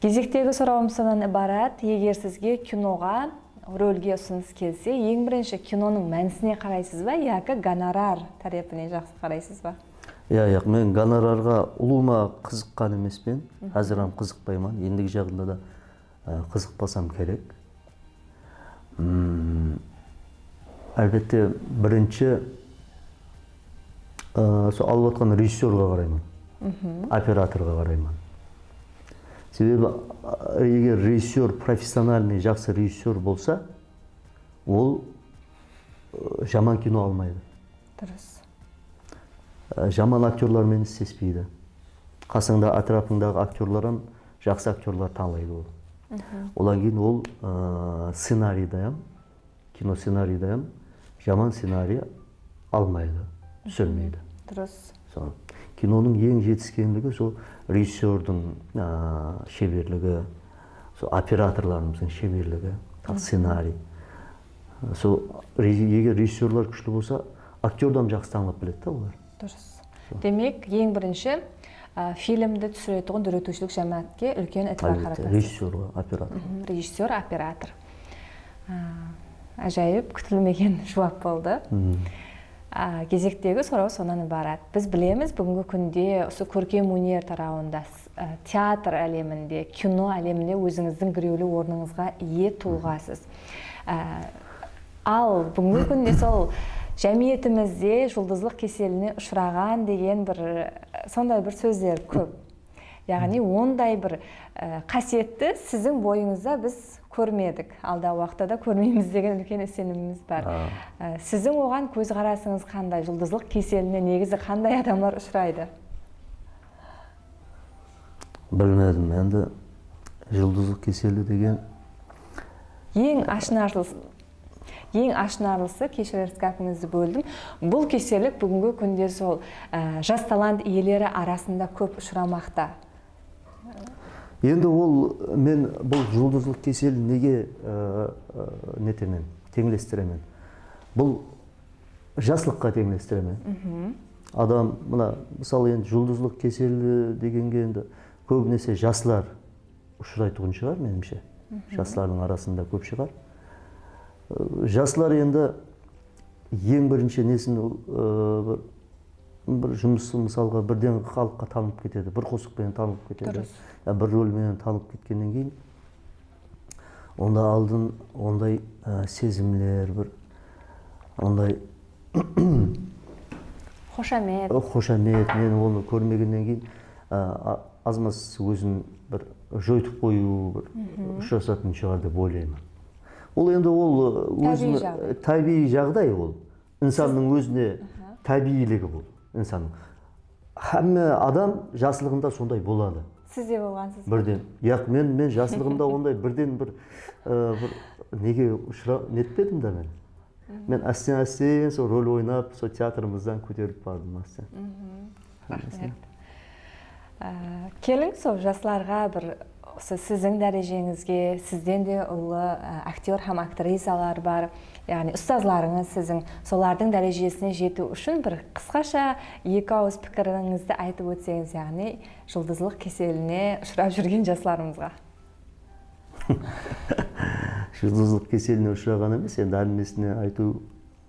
Gezektegi sorawım sonnan ibarat, eger sizge kinoǵa rolge usınıs kelse, eń birinshi kinonıń mánisine qaraysız ba yaki gonorar tárepine jaqsı qaraysız ba? Iya, yaq, men gonorarǵa ulıwma qızıqqan emespen, házir hám qızıqpayman, endigi jaǵında da, e, qızıqpasam kerek. Mm, álbette, birinshi, e, sol alıp atqan rejissyorǵa qarayman, operatorǵa qarayman. Sebebi, a, eger rejissyor professionalnıy, jaqsı rejissyor bolsa, ol, ı, jaman kino almaydı. Durıs. I, jaman aktyorlar menen islespeydi. Qasıńda átirapıńdaǵı aktyorlar hám Jaqsı aktyorlar tańlaydı ol. Odan keyin ol, ı, scenariyde hám, kino scenariyde hám jaman scenariy almaydı, túsirmeydi. Durıs. Sol. Kinonıń eń jetiskenligi sol rejissyordıń, ı, sheberligi, sol operatorlarımızdıń sheberligi, al scenariy. Sol reji-, eger rejissyorlar kúshli bolsa, aktyordı hám jaqsı tańlap biledi da olar. Durıs. Demek, eń birinshi, a, filmdi túsiretuǵın dóretiwshilik jámáátke úlken itibar qaratasiz. Álbette, rejissyorǵa, operator. Rejissyor, operator. A, ájayıp, kútilmegen juwap boldı. A, gezektegi soraw sonnan ibarat. Biz bilemiz, búgingi kúnde usı kórkem óner tarawında, s-, a, teatr áleminde, kino áleminde ózińizdiń girewli ornıńızǵa iye tulǵasız. A, Al, búgingi kúnde sol jámiyetimizde juldızlıq keseline ushıraǵan degen bir, e, sonday bir sózler kóp. Yaǵnıy onday bir, e, qásiyetti siziń boyıńızda biz kórmedik. Aldaǵı waqıtta da kórmeymiz degen úlken isenimimiz bar. E, siziń oǵan kózqarasıńız qanday? Juldızlıq keseline negizi qanday adamlar ushıraydı? Bilmedim, endi juldızlıq keseli degen. Eń ashınarlı, eń ashınarlısı, keshirersiz, gápińizdi bóldim. Bul kesellik búgingi kúnde sol, e, jas talant iyeleri arasında kóp ushıramaqta. Endi ol, men bul juldızlıq keselin nege, e, e, netemen, teńlestiremen? Bul jaslıqqa teńlestiremen. Adam, mına, mısalı, endi juldızlıq keseli degenge endi kóbinese jaslar ushıraytuǵın shıǵar, menimshe. Jaslardıń arasında kóp shıǵar. I, jaslar endi eń birinshi nesin, ı, bir, bir jumısı, mısalǵa, birden xalıqqa tanılıp ketedi, bir qosıq penen tanılıp ketedi. Durıs. Ya bir rol menen tanılıp ketkennen keyin, onda aldın onday, ı, sezimler, bir onday xoshamet, ı, xoshamet, men onı kórmegennen keyin, ı, a-, azmaz ózin bir joytıp qoyıw, bir ushırasatın shıǵar dep oylayman. Ol endi ol, ı, ózine, tabiiy jaǵday ol. Insannıń ózine tabiiyligi bul, insannıń. Hámme adam jaslıǵında sonday boladı. Siz de bolǵansız ba? Birden. Yaq, men, men jaslıǵımda onday birden bir, ı, bir nege ushıra-, netpedim da men. Men ásten-ásten sol rol oynap, sol teatrımızdan kóterip bardım ásten. Raxmet. Á, keliń, sol jaslarǵa bir, usı siziń dárejeńizge, sizden de ullı, á, aktyor hám aktrisalar bar, yaǵnıy ustazlarıńız siziń, solardıń dárejesine jetiw ushın bir qısqasha eki awız pikirińizdi aytıp ótseńiz, yaǵnıy juldızlıq keseline ushırap júrgen jaslarımızǵa. Juldızlıq keseline ushıraǵan emes, endi hámmesine aytıw,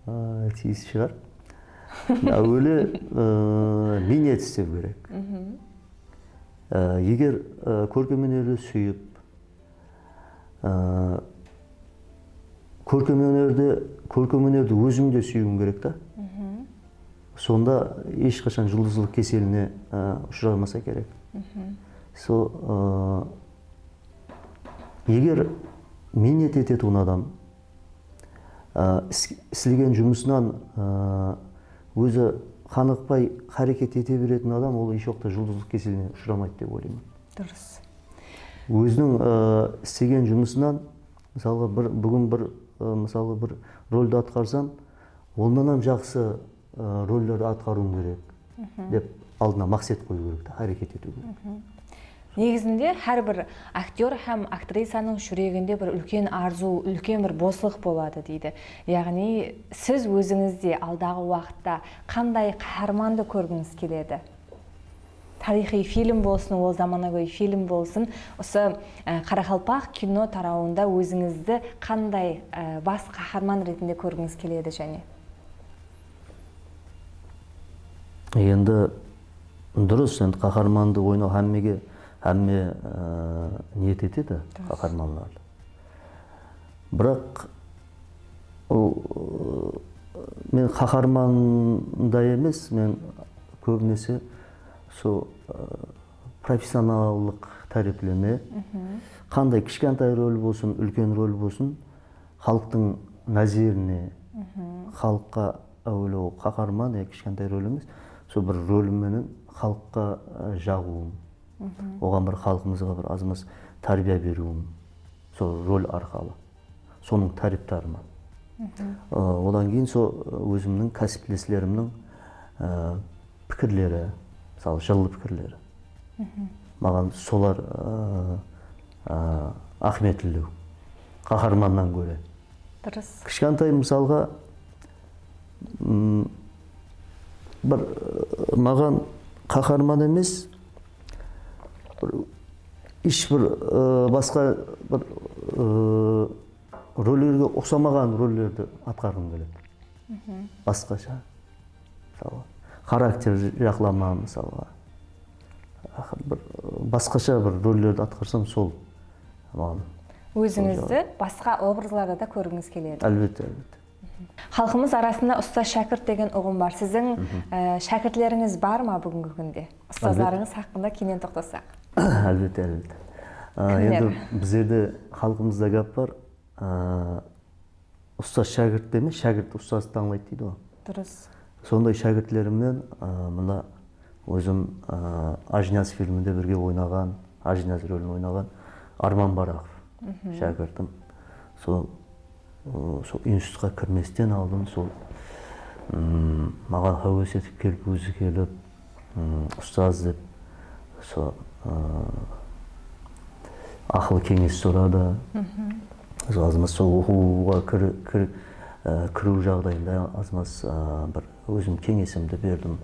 a, tiyis shıǵar. Áweli, a, miynet islew kerek. A, eger, a, kórkem ónerdi súyip, a, kórkem ónerdi, kórkem ónerdi óziń de súyiwiń kerek ta. Sonda hesh qashan juldızlıq keseline, a, ushıramasa kerek. Sol, a, Eger miynet etetuǵın adam, a, is-, islegen jumısınan, a, ózi qanıqpay háreket ete beretuǵın adam, ol hesh waqıtta juldızlıq keseline ushıramaydı dep oylayman. Durıs. Óziniń, a, islegen jumısınan, mısalǵa, bir, búgin bir, a, mısalǵa, bir roldi atqarsań, onnan hám jaqsı ı, rollerdi atqarıwım kerek dep aldına maqset qoyıw kerek, háreket etiw kerek. Negizinde hár bir aktyor hám aktrisanıń júreginde bir úlken arzıw, úlken bir boslıq boladı deydi. Yaǵnıy siz ózińiz de aldaǵı waqıtta qanday qaharmandı kórgińiz keledi? Tariyxıy film bolsın, ol zamanagóy film bolsın, usı, ı, qaraqalpaq kino tarawında ózińizdi qanday, ı, bas qaharman retinde kórgińiz keledi jáne? Endi durıs, endi qaharmandı oynaw hámmege, hámme, e, niyet etedi qaharmanlardı. Biraq, o, men qaharmanda emes, men kóbinese so, e, professionallıq tárepleme, qanday kishkentay rol bolsın, úlken rol bolsın, xalıqtıń názerine, xalıqqa áwele ol qaharman, ya kishkentay rol emes, sol bir rolim menen xalıqqa, e, jaǵıwım. Oǵan bir xalqımızǵa bir azmaz tárbiya beriwim sol rol arqalı. Sonıń tárepdarıman. I, odan keyin sol, ı, ózimniń kásipleslerimniń, ı, pikirleri, mısalı, jıllı pikirleri. Maǵan solar, ı, ı, áhmiyetlilew. Qaharmannan góre. Durıs. Kishkentay, mısalǵa, ım, bir, ı, maǵan qaharman emes, bir, hesh bir, ı, basqa bir, ı, rollerge uqsamaǵan rollerdi atqarǵım keledi. Basqasha. Mısalı, xarakter jaqlaman, mısalı. Axır bir, ı, basqasha bir rollerdi atqarsam, sol maǵan. Ózińizdi basqa obrazlarda da kórgińiz keledi. Álbette, álbette. Xalqımız arasında ustaz-shákirt degen uǵım bar. Siziń, e, shákirtlerińiz bar ma búgingi kúnde? Ustazlarıńız haqqında keyin toqtasaq. Álbette, álbette. Á, kimler? Endi bizlerde xalqımızda gáp bar. Á, ustaz shákirtti emes, shákirt ustazdı tańlaydı deydi ǵoy. Durıs. Sonday shákirtlerimnen, á, mına ózim, á, Ájiniyaz filminde birge oynaǵan, Ájiniyaz rolin oynaǵan Arman Baraqov shákirtim. Sol, ı, sol institutqa kirmesten aldın sol, ım, maǵan háwes etip kelip, ózi kelip, ım, ustaz dep, sol, ı, aqıl keńes soradı. Sol azmaz sol oqıwǵa kir-, kir-, ı, kiriw jaǵdayında azmaz, ı, bir ózim keńesimdi berdim.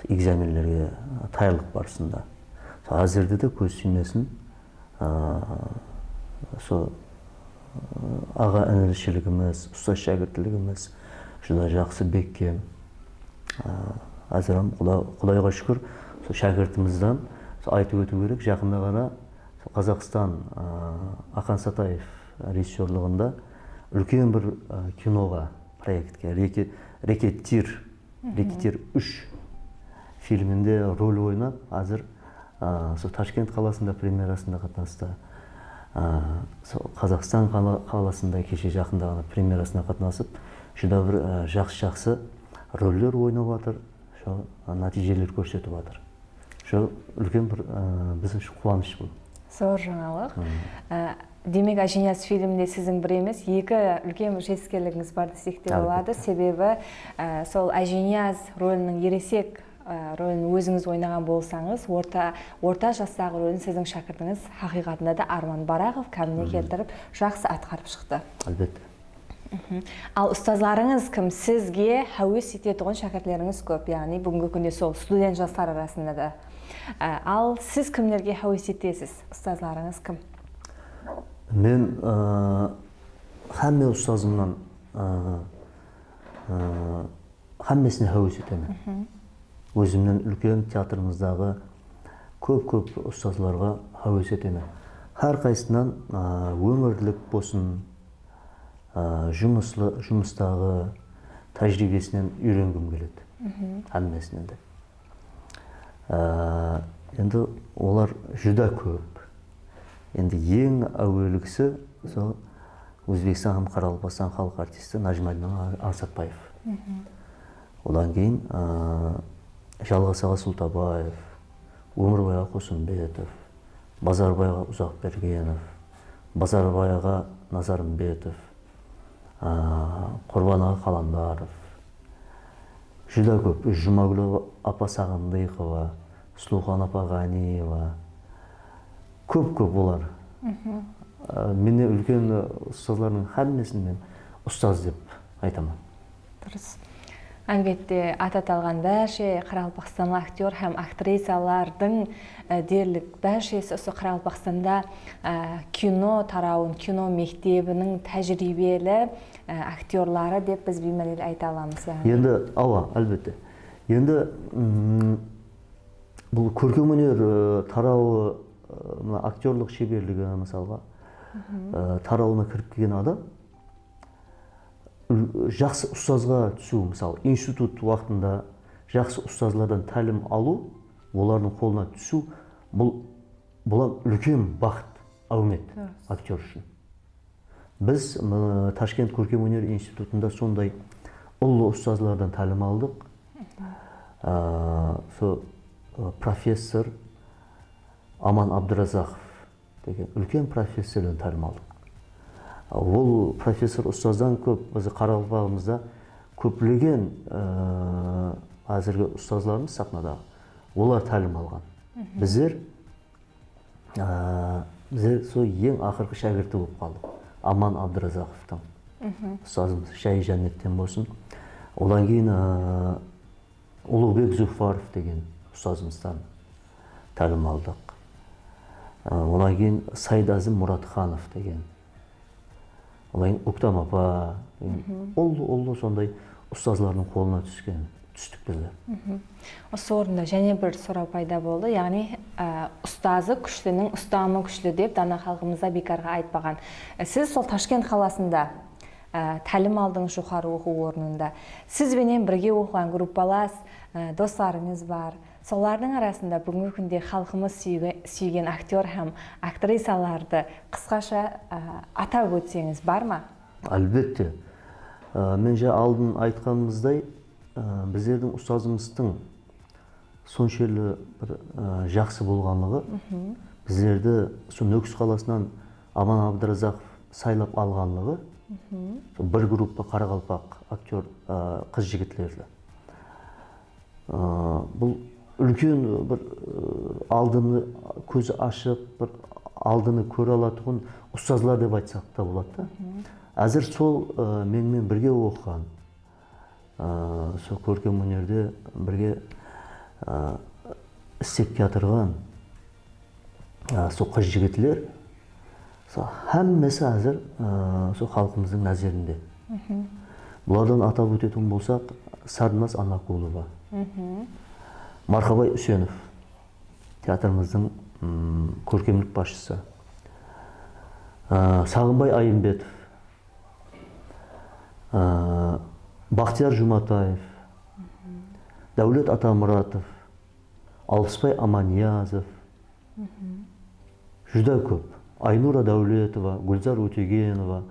Ekzamenlerge tayarlıq barısında. Sol házirde de kóz tiymesin. Aa, usı, aa, aǵa-inishiligimiz, ustaz-shákirtligimiz júdá jaqsı, bekkem. Aa, házir hám Quda-, Qudayǵa shúkir, usı shákirtimizden, usı aytıp ótiw kerek, jaqında ǵana usı Qazaqstan, aa, Akan Sataev rejissyorlıǵında úlken bir, aa, kinoǵa, proektke, Reke-, Reketir Reketir úsh filminde rol oynap, házir, a, sol Tashkent qalasında premyerasında qatnastı. A, sol Qazaqstan qala-, qalasında keshe jaqında ǵana premyerasına qatnasıp, júdá bir, a, jaqsı-jaqsı roller oynap atır, sol, a, nátiyjeler kórsetip atır. Sol úlken bir, a, biz ushın quwanısh bul. Zor jańalıq. Á, demek, Ájiniyaz filminde siziń bir emes, eki úlken bir jetiskenligińiz bar desek te boladı. Álbette. Sebebi, á, sol Ájiniyaz roliniń eresek, á, rolin ózińiz oynaǵan bolsańız, orta, orta jastaǵı rolin siziń shákirtińiz haqıyqatında da Arman Baraqov kámine keltirip, jaqsı atqarıp shıqtı. Álbette. Al ustazlarıńız kim? Sizge háwes etetuǵın shákirtlerińiz kóp, yaǵnıy búgingi kúnde sol student jaslar arasında da. Á, al siz kimlerge háwes etesiz? Ustazlarıńız kim? Men, ı, hámme ustazımnan, ı, ı, hámmesine háwes etemen. Ózimnen úlken teatrımızdaǵı kóp-kóp ustazlarǵa háwes etemen. Hár qaysısınan, ı, ómirlik bolsın, Á, jumıslı, jumıstaǵı tájiriybesinen úyrengim keledi. Hámmesinen de. Á, endi olar júdá kóp. Endi eń áwelgisi sol Ózbekstan hám Qaraqalpaqstan xalıq artisti Najmiddin Ańsatbaev. Odan keyin, á, Jalǵas aǵa Sultabaev, Ómirbay aǵa Qosımbetov, Bazarbay aǵa Uzaqbergenov, Bazarbay aǵa Nazarımbetov, a, Qurban aǵa Qalandarov, júdá kóp, Jumagúl apa Saǵındıqova, Sulıwxan apa Ǵaniyeva, kóp-kóp olar. A, mennen úlken, a, ustazlardıń hámmesin men ustaz dep aytaman. Durıs. Álbette, at atalǵan bárshe qaraqalpaqstanlı aktyor hám aktrisalardıń, e, derlik bárshesi usı Qaraqalpaqstanda, e, kino tarawın, kino mektebiniń tájiriybeli, e, aktyorları dep biz biymálel ayta alamız, yaǵnıy. Endi, awa, álbette. Endi, mm, bul kórkem óner, e, tarawı, e, mına aktyorlıq sheberligi, mısalǵa, e, tarawına kirip kelgen adam, Ul-, jaqsı ustazǵa túsiw, mısalı, institut waqtında jaqsı ustazlardan tálim alıw, olardıń qolına túsiw, bul, bul hám úlken baxıt, áwmet aktyor ushın. Biz, ım, Tashkent kórkem óner institutında sonday ullı ustazlardan tálim aldıq. A, so, a, professor, Aman Abdurazaqov degen úlken professordan tálim aldıq. Ol professor ustazdan kóp, biziń qaraqalpaǵımızda kóplegen, e, házirgi ustazlarımız saxnadaǵı, olar tálim alǵan. Bizler, e, bizler sol eń aqırǵı shákirti bolıp qaldıq. Aman Abdurazaqovtıń ustazımız, jayı jánnetten bolsın. Odan keyin, e, Uluǵbek Zuhfarov degen ustazımızdan tálim aldıq. I, onnan keyin Saidazim Muratxanov degen, onnan keyin Óktam apa degen ullı-ullı sonday ustazlardıń qolına túsken, tústik bizler. Usı orında jáne bir soraw payda boldı. Yaǵnıy, ı, ustazı kúshliniń ustamı kúshli dep dana xalqımızda biykarǵa aytpaǵan. I, siz sol Tashkent qalasında Á, tálim aldıńız joqarı oqıw ornında. Siz benen birge oqıǵan gruppalas, á, doslarıńız bar. Solardıń arasında búgingi kúnde xalqımız súyge-, súygen aktyor hám aktrisalardı qısqasha, á, atap ótseńiz, bar ma? Álbette. Á, men ja aldın aytqanımızday, á, bizlerdiń ustazımızdıń sonshelli bir, ı, jaqsı bolǵanlıǵı, bizlerdi usı Nókis qalasınan Aman Abdurazaqov saylap alǵanlıǵı, sol bir gruppa qaraqalpaq aktyor, ı, qız-jigitlerdi. I, bul úlken bir, ı, aldını kózi ashıq, bir aldını kóre alatuǵın ustazlar dep aytsaq ta boladı da. Házir sol, ı, menimen birge oqıǵan, Aa, sol kórkem ónerde birge, aa, islep kiyatırǵan, aa, sol qız-jigitler, sol hámmesi házir, aa, sol xalqımızdıń názerinde. Bulardan atap ótetuǵın bolsaq, Sarnaz Anakulova, Marhabay Úsenov, teatrımızdıń, mm, kórkemlik basshısı, aa, Saǵınbay Ayımbetov, Aa, Baxtiyar Jumataev, Dáwlet Atamuratov, Alpısbay Amaniyazov, júdá kóp. Aynura Dáwletova, Gúlzar Ótegenova,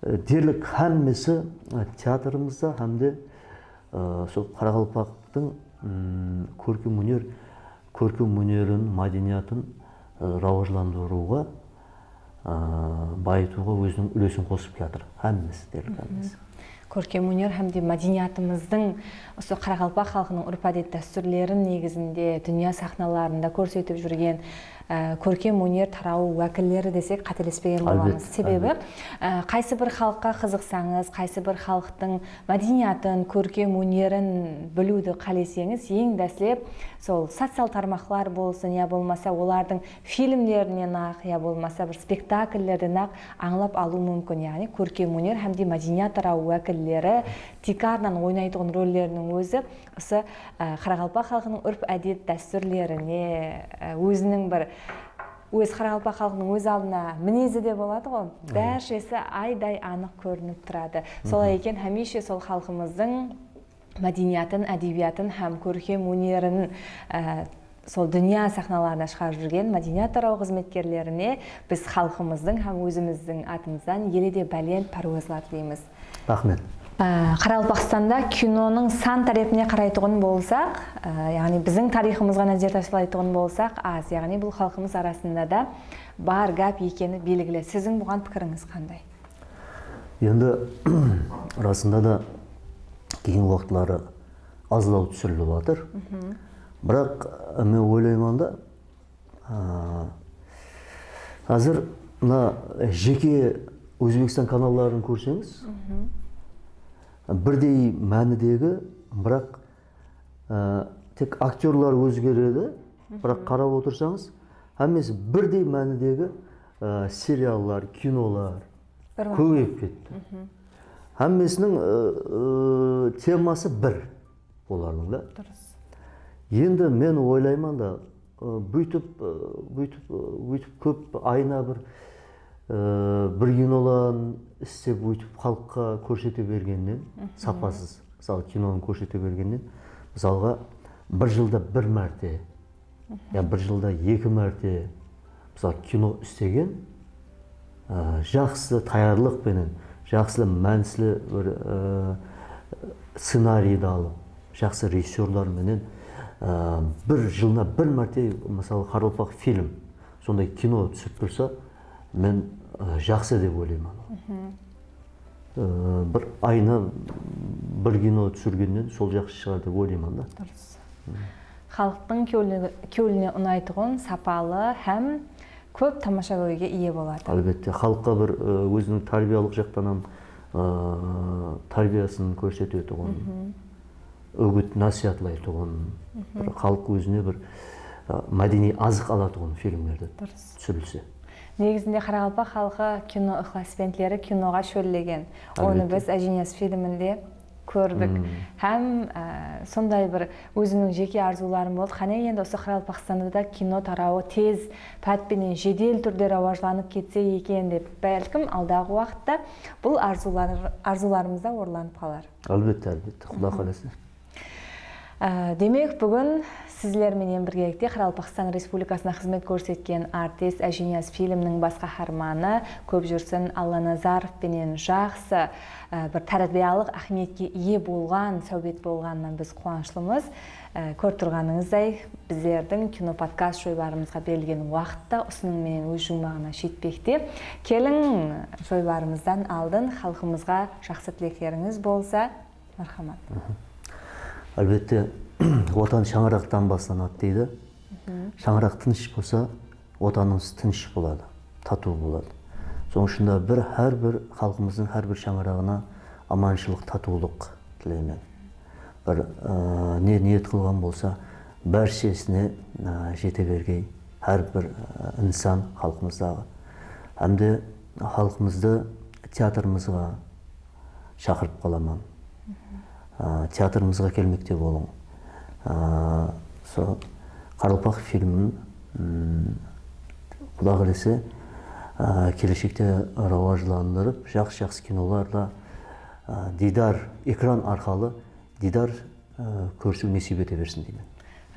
e, derlik hámmesi, e, teatrımızda hám de, e, sol qaraqalpaqtıń, mm, kórkem óner, kórkem ónerin, mádeniyatın, e, rawajlandırıwǵa, aa, bayıtıwǵa óziniń úlesin qosıp kiyatır. Hámmesi, derlik hámmesi. Kórkem óner hám de mádeniyatımızdıń usı qaraqalpaq xalqınıń úrp-ádet dástúrlerin negizinde dúnya saxnalarında kórsetip júrgen, á, kórkem óner tarawı wákilleri desek qátelespegen bolamız. Sebebi, á, qaysı bir xalıqqa qızıqsańız, qaysı bir xalıqtıń mádeniyatın, kórkem ónerin biliwdi qáleseńiz, eń dáslep sol social tarmaqlar bolsın, ya bolmasa olardıń filmlerinen-aq, ya bolmasa bir spektakllerden-aq ańlap alıw múmkin. Yaǵnıy kórkem óner hám de mádeniyat tarawı wákilleri tiykarınan oynaytuǵın rolleriniń ózi usı, á, qaraqalpaq xalqınıń úrp-ádet dástúrlerine, á, óziniń bir, óz qaraqalpaq xalqınıń óz aldına minezi de boladı ǵoy, bárshesi ayday anıq kórinip turadı. Solay eken, hámiyshe sol xalqımızdıń mádeniyatın, ádebiyatın hám kórkem ónerin, á, sol dúnya saxnalarına shıǵarıp júrgen mádeniyat tarawı xızmetkerlerine biz xalqımızdıń hám ózimizdiń atımızdan ele de bálent párwazlar tileymiz. Raxmet. Á, Qaraqalpaqstanda kinonıń san tárepine qaraytuǵın bolsaq, á, yaǵnıy biziń tariyxımızǵa názer tashlaytuǵın bolsaq, az, yaǵnıy bul xalqımız arasında da bar gáp ekeni belgili. Siziń buǵan pikirińiz qanday? Endi, rasında da, keyingi waqıtları azlaw túsirilip atır. Biraq, men oylayman da, a, házir mına jeke Ózbekstan kanalların kórseńiz, birdey mánidegi, biraq, a, tek aktyorlar ózgeredi, biraq qarap otırsańız, hámmesi birdey mánidegi, a, seriallar, kinolar kóbeyip ketti. Hámmesiniń, ı, ı, teması bir olardıń da. Durıs. Endi men oylayman da, ı, búytip, ı, búytip, ı, búytip kóp ayına bir, ı, bir kinolan islep, búytip xalıqqa kórsete bergennen, sapasız, mısalı, kinonı kórsete bergennen, mısalǵa, bir jılda bir márte, ya bir jılda eki márte, mısalı, kino islegen, ı, jaqsı tayarlıq penen, jaqsı mánisli bir, ı, scenariydi alıp, jaqsı rejissyorlar menen, Á, bir jılına bir márte, mısalı, Qaraqalpaq film sonday kino túsirip tursa, men, á, jaqsı dep oylayman. Á, bir ayına bir kino túsirgennen sol jaqsı shıǵar dep oylayman da. Durıs. Xalıqtıń kewli- kewline unaytuǵın, sapalı hám kóp tamashagóyge iye boladı. Álbette, xalıqqa bir, e, óziniń tárbiyalıq jaqtan hám, e, tárbiyasın kórsetetuǵın, úgit násiyatlaytuǵın, bir xalıq ózine bir, e, mádeniy azıq alatuǵın filmlerdi túsirilse. Negizinde qaraqalpaq xalqı kino ıqlasbentleri kinoǵa shóllegen. Onı biz Ájiniyaz filminde kórdik. Hám, e, sonday bir ózimniń jeke arzıwlarım boldı. Qáne, endi usı Qaraqalpaqstanda da kino tarawı tez, pát penen jedel túrde rawajlanıp ketse eken dep, bálkim, aldaǵı waqıtta bul arzıwlar- arzıwlarımız da orınlanıp qalar. Álbette, álbette. Quda qálese. Á, demek, búgin sizler menen birgelikte Qaraqalpaqstan Respublikasına xızmet kórsetken artist, Ájiniyaz filmniń bas qaharmanı Kópjúrsin Allanazarov penen jaqsı, á, bir tárbiyalıq áhmiyetke iye bolǵan sáwbet bolǵanına biz quwanıshlımız. Á, kórip turǵanıńızday, bizlerdiń kino podkast joybarımızǵa berilgen waqıt ta usınıń menen óz juwmaǵına jetpekte. Keliń, joybarımızdan aldın xalqımızǵa jaqsı tileklerińiz bolsa, Márhamat. Álbette, Watan shańaraqtan baslanadı deydi. Shańaraq tınısh bolsa, Watanımız tınısh boladı, tatıw boladı. Sonıń ushın da bir, hár bir xalqımızdıń hár bir shańaraǵına amanshılıq, tatıwlıq tileymen. Bir, ı, ne niyet qılǵan bolsa, bárshesine, ı, jete bergey hár bir, ı, insan xalqımızdaǵı. Hám de xalqımızdı teatrımızǵa, shaqırıp qalaman. Á, teatrımızǵa kelmekte bolıń. Á, sol Qaraqalpaq filmin, mm, Quda qálese, á, keleshekte rawajlandırıp, jaqsı-jaqsı kinolarda, á, diydar, ekran arqalı diydar, á, kórisiw nesiyp ete bersin deymen.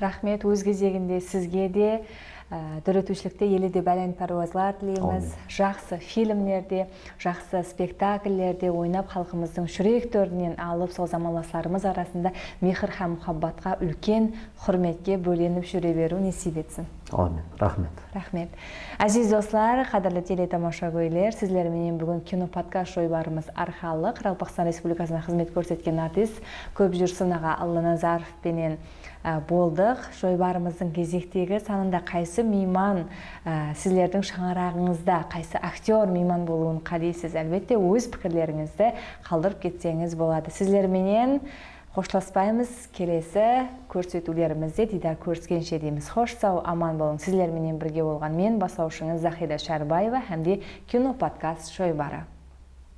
Raxmet, óz gezeginde sizge de, á, dóretiwshilikte ele de bálent párwazlar tileymiz. Amin. Jaqsı filmlerde, jaqsı spektakllerde oynap, xalqımızdıń júrek tórinen alıp, sol zamanlaslarımız arasında mehir hám muhabbatqa úlken húrmetke bólenip júre beriw nesiyp etsin. Amin. Raxmet. Raxmet. Áziz doslar, qádirli teletamashagóyler, sizler menen búgin kino podkast joybarımız arqalı Qaraqalpaqstan Respublikasına xızmet kórsetken artist Kópjúrsin aǵa Allanazarov penen, á, boldıq. Joybarımızdıń gezektegi sanında qaysı miyman, á, sizlerdiń shańaraǵıńızda, qaysı aktyor miyman bolıwın qáleysiz? Álbette, óz pikirlerińizdi qaldırıp ketseńiz boladı. Sizler menen xoshlaspaymız. Kelesi kórsetiwlerimizde diydar kóriskenshe deymiz. Xosh, saw, aman bolıń. Sizler menen birge bolǵan men, baslawshıńız Zahida Shárbaeva hám de kino podkast joybarı.